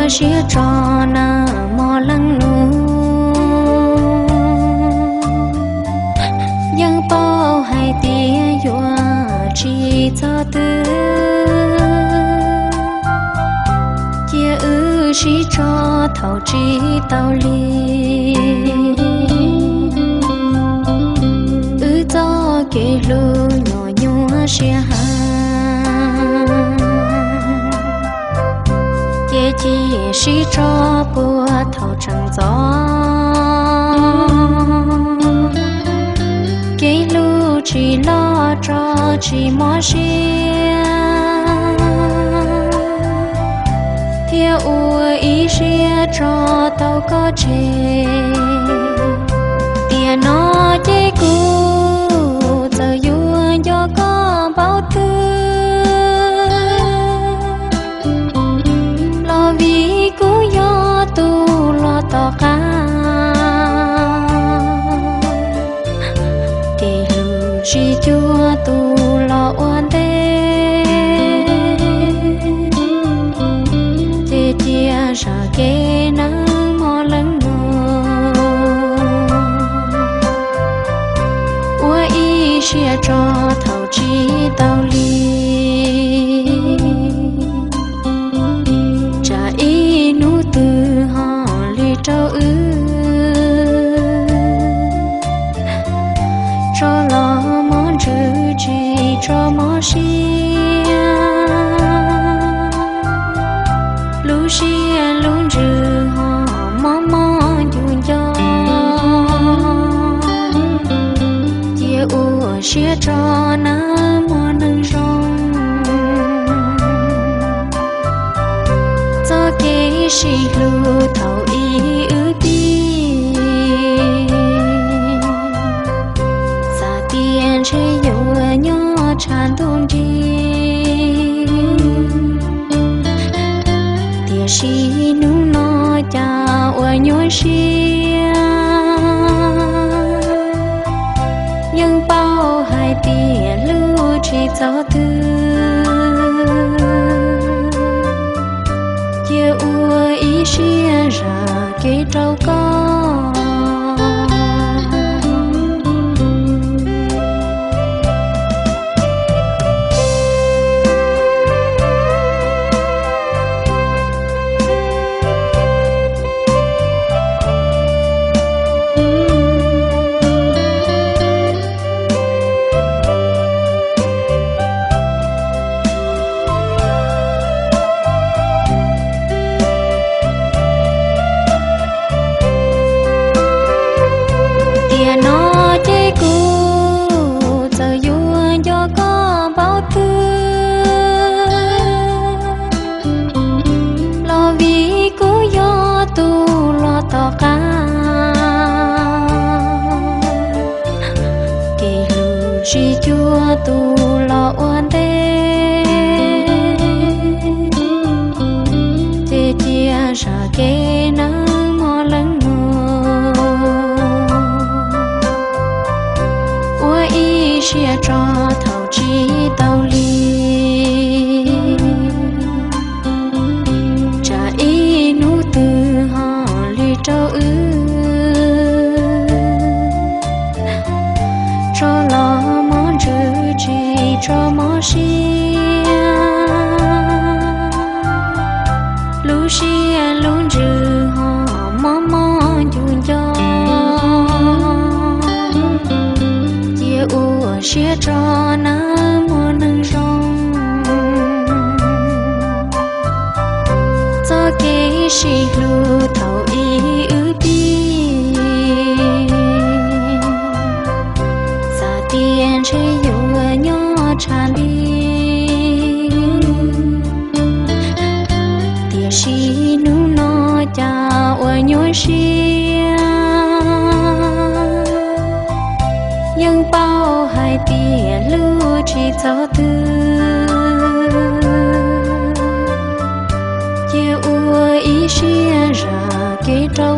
Siab tso nawb mog leej nus, yeej paub hais tias yuav tsis txog twg, cia wb sib tso thaum tsis tau li. Wb txoj kev hlub nyuaj nyuaj siab heev, ces cia sib tso puag thaum tseem ntxov. Kev hlub tsis loj tso tsis mob siab, thiaj ua ib siab tso tau koj tseg. Tiam no ces kuv txawm yuav nco koj npaum twg los vim kuv yog tus los tom qab. Kev hlub tsis cuag tus los ua ntej, ces cia zam kev nawb mog leej nus, ua ib siab tso thaum tsis tau li. Tsam ib hnub twg ho li rau wb, tso los mob ntsws tsis tso mob siab. Lub siab lub ntsws ho mob mob ncu nco, cia ua siab tso nawb mog neeg zoo. Txoj kev sib hlub thaum ub wb pib, xav tias ntshe yuav nyob tshav ntuj nrig, tiam sis hnub no cas ua nyuaj siab. Yeej paub hais tias hlub tsis txog twg, cia ua ib siab zam kev rau koj. Tiam no ces kuv txawm yuav nco koj npaum twg los vim kuv yog tus los tom qab. Kev hlub tsis cuag tus los ua ntej, ces cia zam kev nawb mog leej nus, ua ib siab tso thaum tsis tau li. Tsam ib hnub twg ho li rau wb, tso los mob ntsws tsis tso mob siab. Lub siab lub ntsws ho mob mob ncu nco, cia ua siab tso nawb mog neeg zoo. Txoj kev sib hlub thaum ub wb pib, xav tias ntshe yuav nyob tshav ntuj nrig, tiam sis hnub no cas ua nyuaj siab. Yeej paub hais tias hlub tsis txog twg, cia ua ib siab zam kev rau